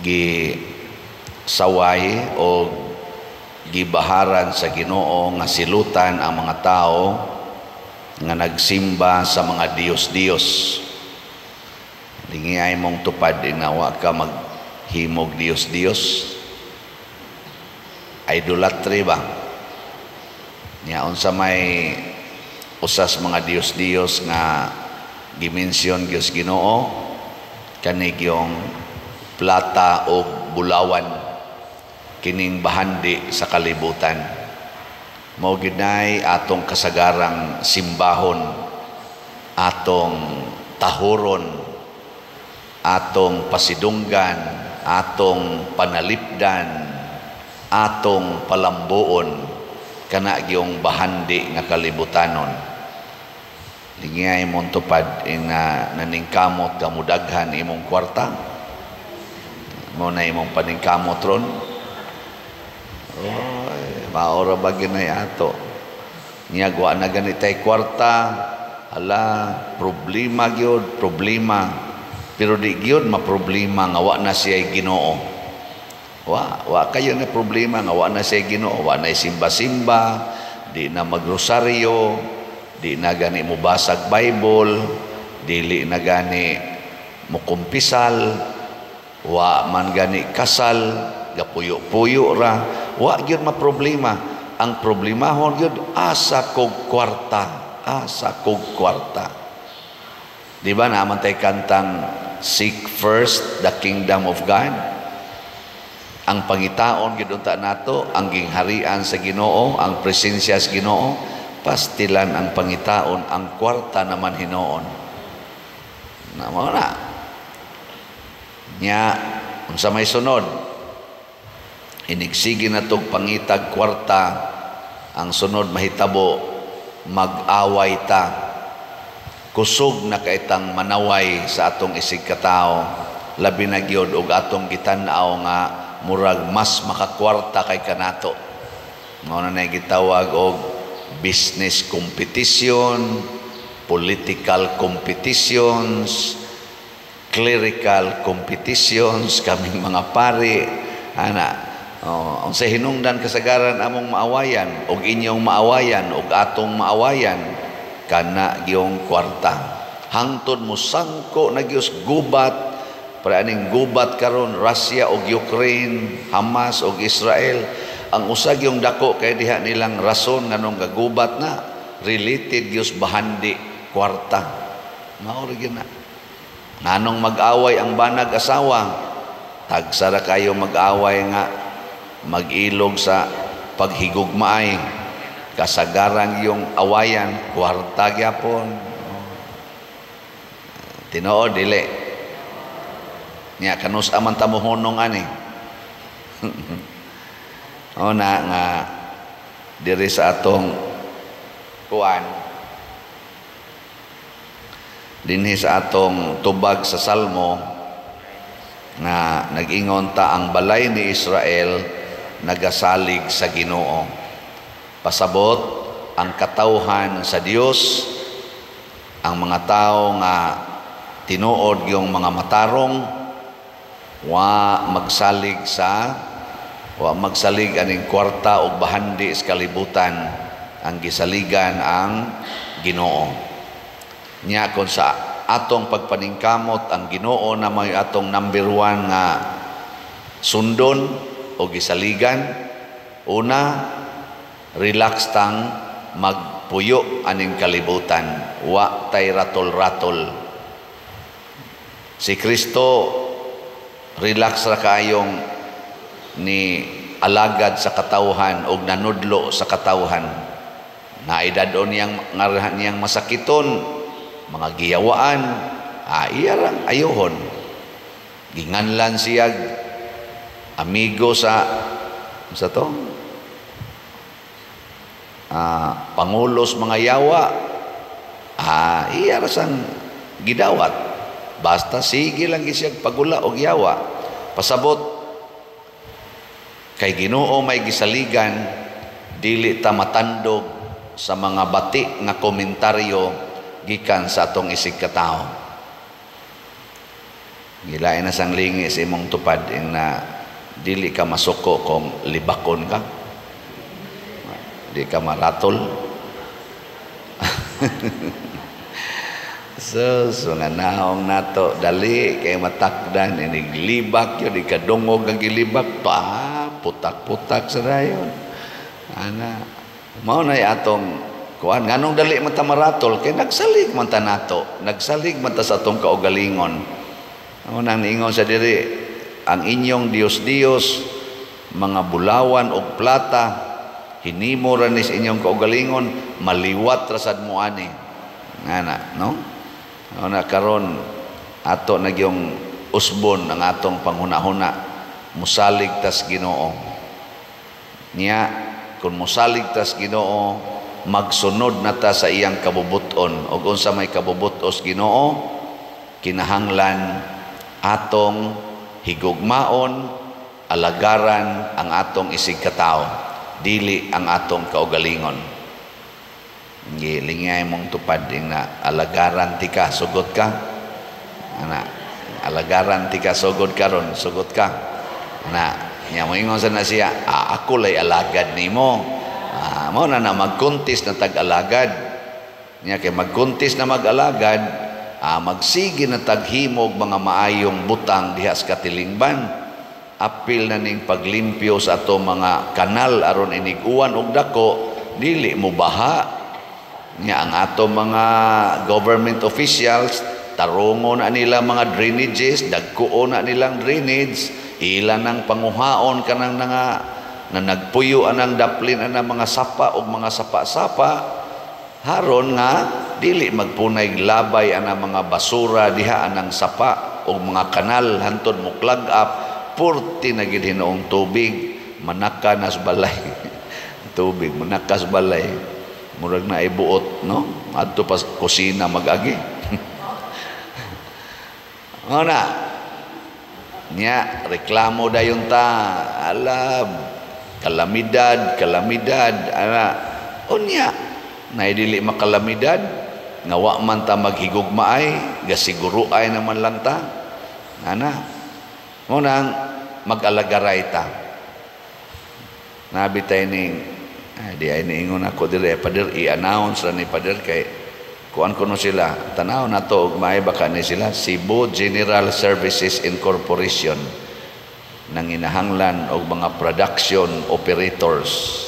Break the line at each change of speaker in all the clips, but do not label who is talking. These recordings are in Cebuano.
Gi saway o gibaharan sa Ginoo nga silutan ang mga tao nga nagsimba sa mga diyos-diyos. Lingi ay mong tupad inawa ka maghimog diyos-diyos. Idolatry ba? Nya unsa may usas mga diyos-diyos nga gimensyon Diyos Ginoo? Kani yung plata o bulawan, kining bahandi sa kalibutan. Mao ginay atong kasagarang simbahon, atong tahuron, atong pasidunggan, atong panalipdan, atong palambuon, kana gyung bahandi nga kalibutanon. Lingay mong tupad ina naningkamot ka mudaghan imong kwarta. Mo na imong paningkamot ron. Oy, maora ba ginay ato? Nya wa na ganitay kwarta, ala, problema gyud, problema. Pero di gyud maproblema nga wa na siya Ginoo. Wa kayo na problema nga wa na siya Ginoo, wa na simba-simba, di na magrosaryo, di na gani mo basag Bible, dili na gani mo kumpisal, wa man gani kasal, gapuyo-puyo ra, wa gyud maproblema. Ang problemahon gyud, asa kog kwarta, asa kog kwarta. Di ba naman tay kantang "Seek First the Kingdom of God"? Ang pangitaon gyud unta nato ang gingharian sa Ginoo, ang presensya sa Ginoo, pastilan ang pangitaon ang kwarta naman hinuon. Na mao na. Nya unsa may sunod? Inigsige na tog pangitag kwarta, ang sunod mahitabo, mag-away ta. Kusog na kaitang manaway sa atong isig katao, labi na gyud og atong gitan-aw nga murag mas makakwarta kay kanato. Mao na nay gitawag og business competition, political competitions, clerical competitions, kaming mga pari ana. Oh, unsa hinungdan kasagaran among maawayan og inyong maawayan og atong maawayan? Kana gyung kwarta. Hangtod mo sangko na gyud gubat, para aning gubat karon, Russia og Ukraine, Hamas og Israel. Ang usag yung dako kay diha nilang rason nganong gagubat na, related gyud bahandi kwarta. Mao ra gyud na. Nganong mag-away ang banag asawa? Tagsa ra kayo mag-away nga mag-ilog sa paghigugmaay. Kasagaran yung awayan, kwarta gyapon. Tinuod dili? Nya kanus aman ta mohunong ani? O na nga diri sa atong kuan dinhi sa atong tubag sa Salmo nga nag-ingon ta, ang balay ni Israel nagasalig sa Ginoo. Pasabot ang katawhan sa Dios, ang mga tao nga tinuod yung mga matarong, wa magsalig aning kwarta og bahandi sa kalibutan. Ang gisaligan ang Ginoo. Nya kon sa atong pagpaningkamot ang Ginoo na may atong number one nga sundon o gisaligan, una, relax tang magpuyo aning kalibutan, wa tay ratol-ratol. Si Kristo, relax ra kayong ni alagad sa katawhan og nanudlo sa katawhan. Naidad-on niyang ngarahan niyang masakiton, mga giyawaan, iya rang ayuhon. Ginganlan siya amigo sa to pangulos mga yawa, iya ra sang gidawat, basta sige lang siya pagula og yawa. Pasabot kay Ginoo may gisaligan, dili ta matandog sa mga bati nga komentaryo gikan sa atong isig katao. Gilain na sang lingi sa imong tupad ing na dili ka masuko kung libakon ka. Di ka maratol. So, mga naong nato, dali kay matakdan, inig libak yun, ikadungog ang gilibak, pa, putak-putak sa dayon. Ana, mao na atong kuan, nganong dali man ta maratol, kay nagsalig man ta nato, nagsalig man ta sa atong kaugalingon. Mao nang niingon sa diri, ang inyong Dios-Dios, mga bulawan og plata, hinimo ra ni sa inyong kaugalingon, maliwat ra sad mo ani. Ngana, no? Na karon ato na gyung usbon ang atong panghuna-huna, musalig tas Ginoo. Niya kung musalig tas Ginoo, magsunod na ta sa iyang kabubuton. Og unsa may kabubutos Ginoo, kinahanglan atong higugmaon, alagaran ang atong isig katawo, dili ang atong kaugalingon. Lingay mong tupad ing na alagaran tika, sugot ka. Ana, alagaran tika, sugod karon, sugot ka. Na, nya moingon sa na siya, ako lay alagad nimo. Mao na na magkuntis na tag-alagad. Nya kay magkuntis na mag-alagad, magsige na taghimog mga maayong butang diha sa katilingban. Apil na ning paglimpyo sa ato mga kanal aron inig-uwan og dako, dili mo baha. Nya ang ato mga government officials, tarungo na nila mga drainages, dagkuo na nilang drainage, ila nang panguhaon kanang nga na nagpuyo anang daplin anang mga sapa og mga sapa-sapa, haron nga dili magpunay labay anang mga basura diha anang sapa og mga kanal hantod mo clog up, purti na gid hinuong tubig manaka nas balay. Tubig manakas balay. Murag na ibuot, no? Adto pa kusina mag-agi. Ano na? Nya, reklamo dayon ta. Ala, kalamidad, kalamidad. Ala, unya, naidili makalamidad. Nga wa man ta maghigugmaay, gasiguro ay naman lang ta. Ana, munang mag-alagaray ta. Nabi tayo ning, ay, di ay niingon ako dire, Pader, i-announce ra ni Pader kay kuan kuno sila. Tanaw na to og maay baka ni sila Cebu General Services Incorporation nang inahanglan og mga production operators.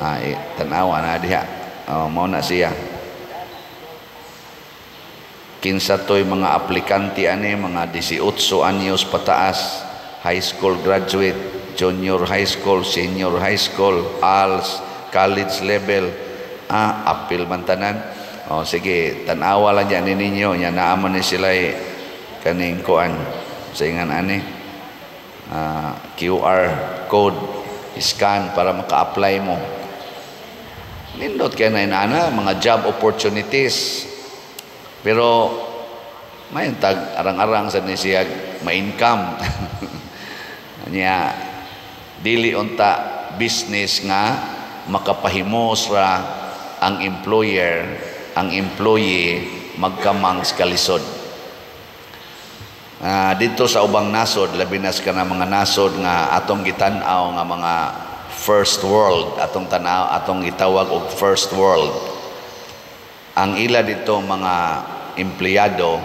Ay, tanawa na diha. Oh, mao na siya. Kinsa toy mga aplikante ani, mga 18 anyos pataas, high school graduate, junior high school, senior high school, ALS, college level, apil man tanan. O sige, tanawa lang yan ninyo, nya naaman ni sila kaning kuan sa ingan ani, QR code, scan para maka-apply mo. Nindot kay na inana mga job opportunities. Pero may tag arang-arang sa ni siya ma-income. Nya dili unta business nga makapahimos ra ang employer, ang employee magkamang sa kalisod. Dito sa ubang nasod, labi na sa kanang mga nasod nga atong gitan-aw nga mga first world, atong tanaw, atong gitawag og first world. Ang ila dito mga empleyado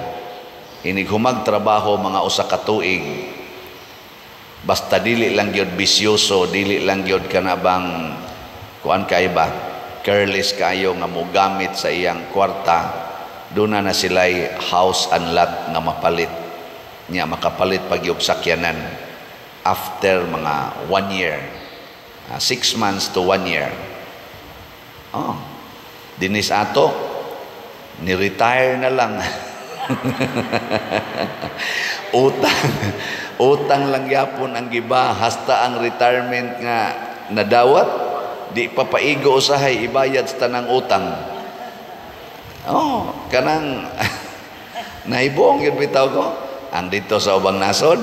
inig humag trabaho mga usa ka tuig, basta dili lang gyud bisyoso, dili lang gyud kana bang kuan kay ba, careless kayo nga mogamit sa iyang kwarta, duna na sila'y house and lot nga mapalit. Nya makapalit pag yung sakyanan after mga 1 year, 6 months to 1 year. Oh, dinis ato, ni-retire na lang. Utang, utang lang gyapon ang giba hasta ang retirement nga nadawat, di pa paigo usahay ibayad sa tanang utang. Oh, kanang naibuong yun bitaw ko. Ang dito sa ubang nasod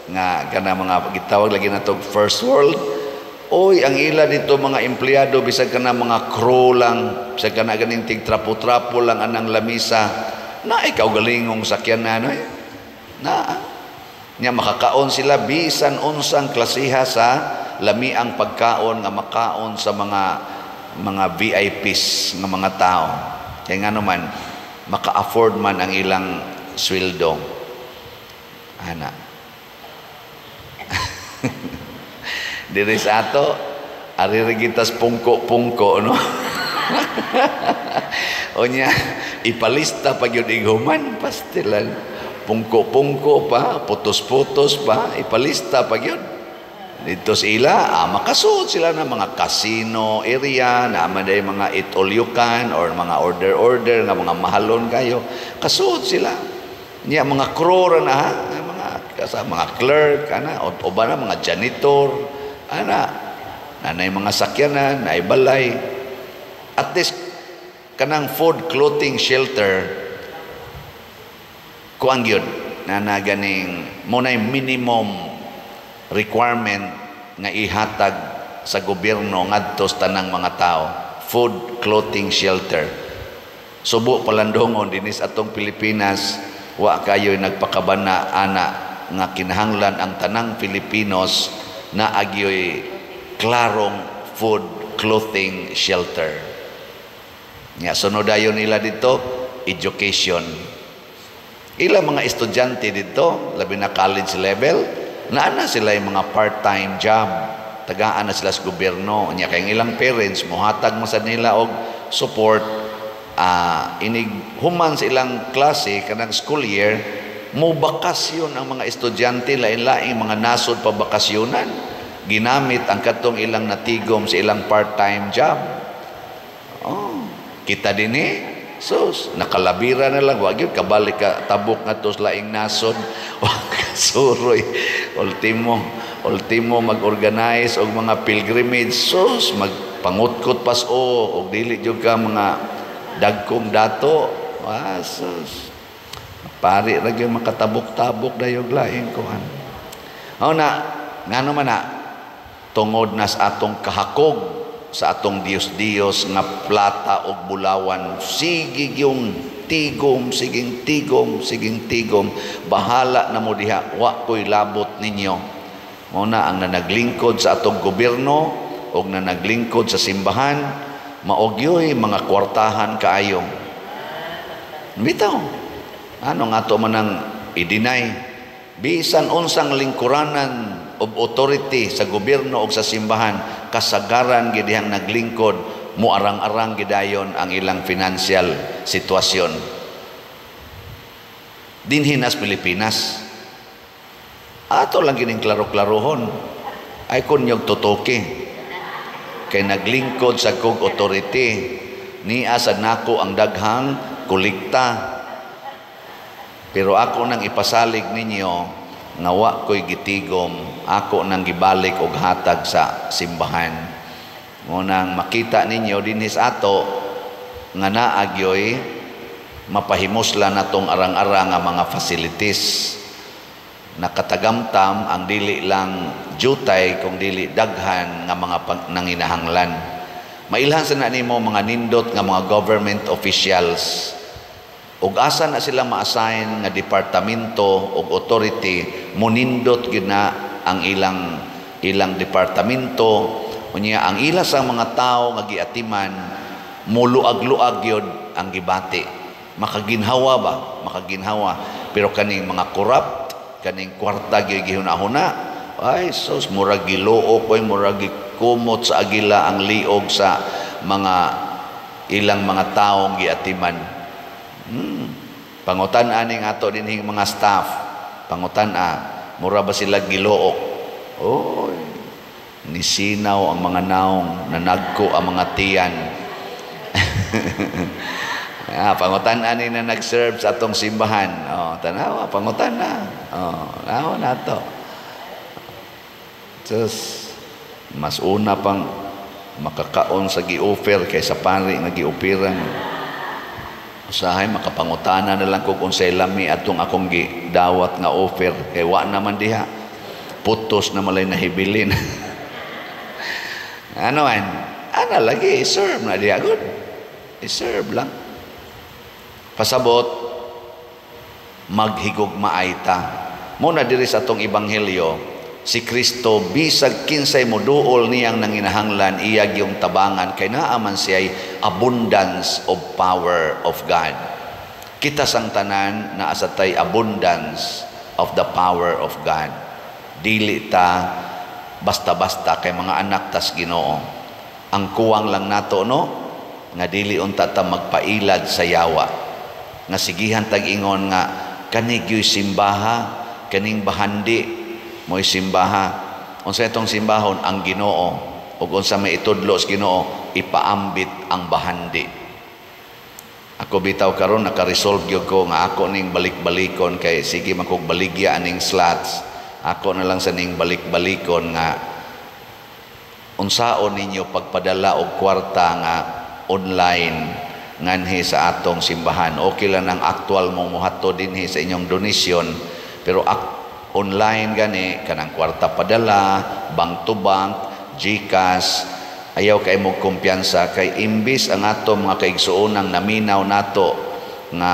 nga kanang mga gitawag lagi nato first world, oy ang ila dito mga empleyado bisag kana mga crew lang, bisag kana ganing tig trapo-trapo lang anang lamisa, Na ikaw galingong sakyanan, eh. Na nya makakaon sila bisan unsang klasiha sa lamiang pagkaon nga makaon sa mga VIPs nga mga tao. Kaya nga naman maka-afford man ang ilang sweldo. Ana. Diri sa ato, ari ra gitas pungko-pungko, no? Unya, ipalista pa gyud ighuman, pastilan. Pungko-pungko pa, putos-putos pa, ipalista pa gyud. Dito sila, makasuod sila ng mga casino area, naman day mga eat all you can or mga order-order nga mga mahalon kayo. Kasuod sila. Niya mga crew ra na ha, mga sa mga clerk ana, o ba na mga janitor ana, nanay mga sakyanan, naay balay. At least kanang food, clothing, shelter, kuang gyud na na ganing mo na minimum requirement nga ihatag sa gobyerno ngadto sa tanang mga tao, food, clothing, shelter. Subo palandongon dinis atong Pilipinas, wa kayo nagpakabana ana nga kinahanglan ang tanang Filipinos na agyoy klarong food, clothing, shelter. Nga sunod dayon nila dito, education. Ilang mga estudyante dito, labi na college level, naa na sila yung mga part-time job. Tagaan na sila sa gobyerno. Nya kay ilang parents mohatag mo sa nila og support, inig human sa ilang klase kanang school year, mo bakasyon ang mga estudyante, lain-laing mga nasod pa bakasyonan. Ginamit ang katong ilang natigom sa ilang part-time job. Oh, kita dinhi, sus, nakalabira na lang, wag yun, kabalik ka, tabok nga to sa laing nasod, wag suroy, ultimo, ultimo mag-organize og mga pilgrimage, sus, magpangutkot pas o, og dili jud ka mga dagkong dato, sus, pari ra gyud makatabok-tabok dayog laing kuan. Mao na, ngano man na, tungod na sa atong kahakog sa atong Diyos-Diyos nga plata og bulawan, sige yung tigom, siging tigom, siging tigom, bahala na mo diha, wa ko'y labot ninyo. Mao na ang nanaglingkod sa atong gobyerno og nanaglingkod sa simbahan, maogyoy mga kwartahan kaayo. Bitaw, ano nga to man ang i-deny? Bisan unsang lingkuranan of authority sa gobyerno o sa simbahan, kasagaran gidihang naglingkod, muarang-arang gidayon ang ilang financial sitwasyon. Dinhi nas Pilipinas, ato lang gining klaro-klarohon, ay kunyog tutuki. Kay naglingkod sa kog authority, niya sa nako ang daghang kolekta. Pero ako nang ipasalig ninyo nga wa ko'y gitigom, ako nang gibalik og hatag sa simbahan. Ngunang makita ninyo dinhi sa ato nga naagyoy mapahimusla natong arang-arang nga mga facilities. Nakatagamtam ang dili lang jutay kung dili daghan nga mga nanginahanglan. Mailhan sa na nimo mga nindot nga mga government officials. Ug asa na sila ma-assign nga departamento og authority, munindot gyud na ang ilang ilang departamento. Unya ang ila sa mga tawo nga giatiman, muluag-luag gyud ang gibati. Makaginhawa ba? Makaginhawa. Pero kaning mga corrupt, kaning kwarta gyud gihuna-huna, ay sus, murag giluok oy, murag gikumot sa agila ang liog sa mga ilang mga taong giatiman. Pangutan aning ato dinhing mga staff. Pangutan mura ba sila giluok? Oy, nisinaw ang mga naong, nanagko ang mga tiyan. Pangutan ani na nag-serve sa atong simbahan. Oh, tanawa, pangutan na. Oh, nawa na to. Just, mas una pang makakaon sa gi-offer kaysa pari nga gi-operan. Usahay makapangutana na lang kung unsay lami atong akong gidawat nga offer kay wa naman diha. Putos na malay nahibilin. Ano man? Ana lagi i-serve na diha good. I-serve lang. Pasabot Maghigugmaay ta. Mo na diri sa atong ebanghelyo, si Kristo bisag kinsay moduol niyang nanginahanglan, iya gyung tabangan kay naa man siya'y abundance of power of God. Kita sang tanan naa sa tay abundance of the power of God. Dili ta basta-basta kay mga anak tas Ginoo. Ang kuwang lang nato, no, nga dili unta ta magpailad sa yawa. Nga sigihan tag ingon nga kani gyuy simbaha, kaning bahandi mo'y simbaha. Unsa itong simbahon? Ang Ginoo. Ug unsa may itudlo sa Ginoo, ipaambit ang bahandi. Ako bitaw karon naka-resolve gyud ko nga ako ning balik-balikon kay sige man kog baligya aning slots. Ako na lang sa ning balik-balikon nga unsaon ninyo pagpadala og kwarta nga online nganhi sa atong simbahan. Okay lang ang actual mong muhatod dinhi sa inyong donation, pero online gani kanang kwarta padala, bank to bank, GCash, ayaw kay mo kumpiyansa kay imbis ang ato mga kaigsuonang naminaw nato nga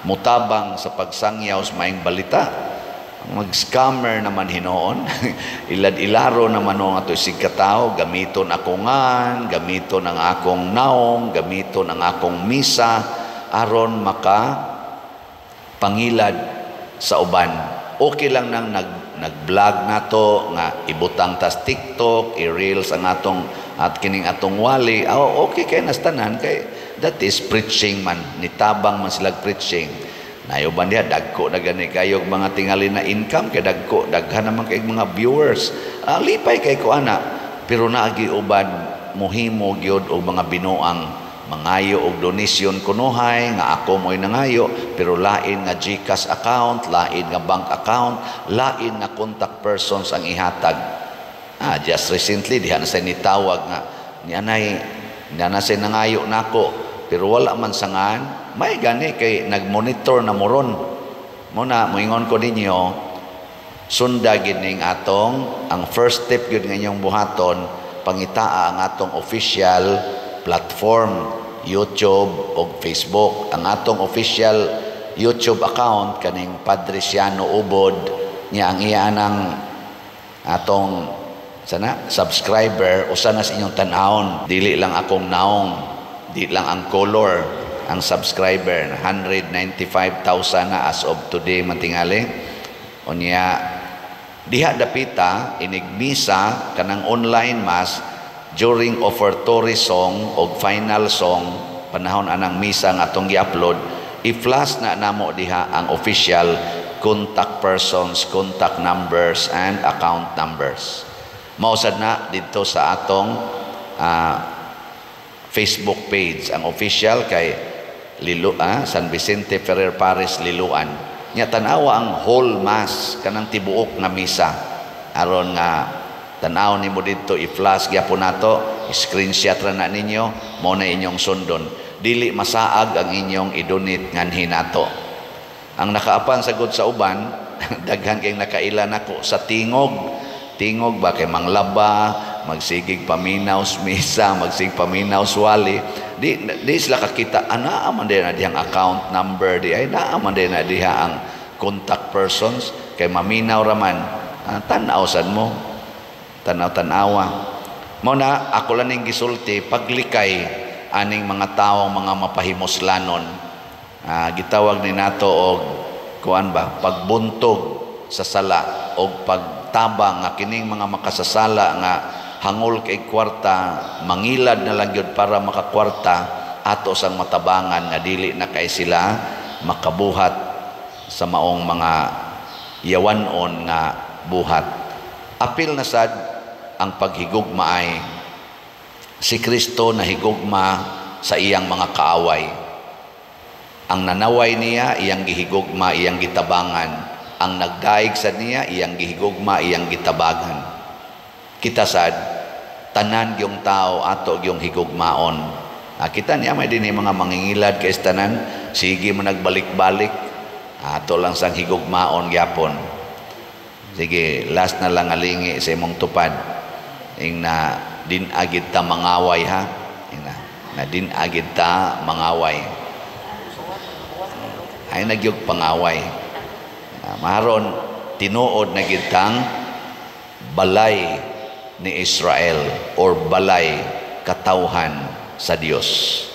mutabang sa pagsangyaw sa maayong balita, mag-scammer naman hinoon. Ilad-ilaro naman ang ato isig katawo, gamiton ako ngan, gamiton ang akong naong, gamiton ang akong misa aron maka pangilad sa uban. Okay lang nang nag-vlog nato nga ibutang tas TikTok, i-reels ang atong at kining atong wali. Oh, okay kay nastanan kay that is preaching man, nitabang man sila preaching. Nayo ba niya dagko na gani kayo mga tingali na income kay dagko, daghan naman kay mga viewers. Lipay kay ko ana, pero naagi uban mohimo gyud og mga binuang mangayo og donasyon kunuhay nga ako mo'y nangayo, pero lain nga GCash account, lain nga bank account, lain nga contact persons ang ihatag. Just recently diha na sa nitawag nga ni anay niya na say nangayo nako, pero wala man sangan may gani kay nagmonitor na moron. Mo na moingon ko ninyo, sunda gid ning atong ang first step gyud nga inyong buhaton, pangitaa ang atong official platform, YouTube o Facebook. Ang atong official YouTube account kaning Padre Siano Ubod niya, ang iya nang atong sana subscriber usa na sa inyong tan-awon. Dili lang akong naong, di lang ang color ang subscriber, 195,000 na as of today matingali. Unya diha dapita inigmisa kanang online mass during offertory song og final song, panahon anang misa nga atong gi-upload, i-flash na namo diha ang official contact persons, contact numbers and account numbers. Mausad na didto sa atong Facebook page, ang official kay Lilu, San Vicente Ferrer Parish Liloan. Nya tan-awa ang whole mass kanang tibuok nga misa aron nga tan-aw nimo didto, i-flash gyapon nato, screenshot ra na ninyo, mao na inyong sundon. Dili masaag ang inyong i-donate nganhi nato. Ang nakaapan sagod sa uban, daghan kay nakaila nako sa tingog. Tingog ba kay manglaba, magsigig paminaw misa, magsigig paminaw wali. Di sila kakita ana man din na dihang account number di ay naa man din na diha ang contact persons kay maminaw raman. Tan-aw sad mo. Tanaw-tanawa. Mao na ako lang ning gisulti paglikay aning mga tawo, mga mapahimuslanon. Gitawag ni nato og kuan ba, pagbuntog sa sala og pagtabang nga kining mga makasasala nga hangol kay kwarta, mangilad na lang gyud para makakwarta, ato sang matabangan nga dili na kay sila makabuhat sa maong mga yawanon nga buhat. Apil na sad ang paghigugma ay si Kristo nahigugma sa iyang mga kaaway. Ang nanaway niya, iyang gihigugma, iyang gitabangan. Ang nagdaig sa niya, iyang gihigugma, iyang gitabangan. Kita sad, tanan yung tao ato yung higugmaon. Kita niya may din mga mangingilad kay tanan, sige mo nagbalik-balik, ato lang sang higugmaon gyapon. Sige, last na lang alingi sa imong tupad. Ing na din agid ta mangaway ha. Ing na din agid ta mangaway. Ay nagyog pangaway. Maron tinuod na gyud tang balay ni Israel or balay katawhan sa Dios.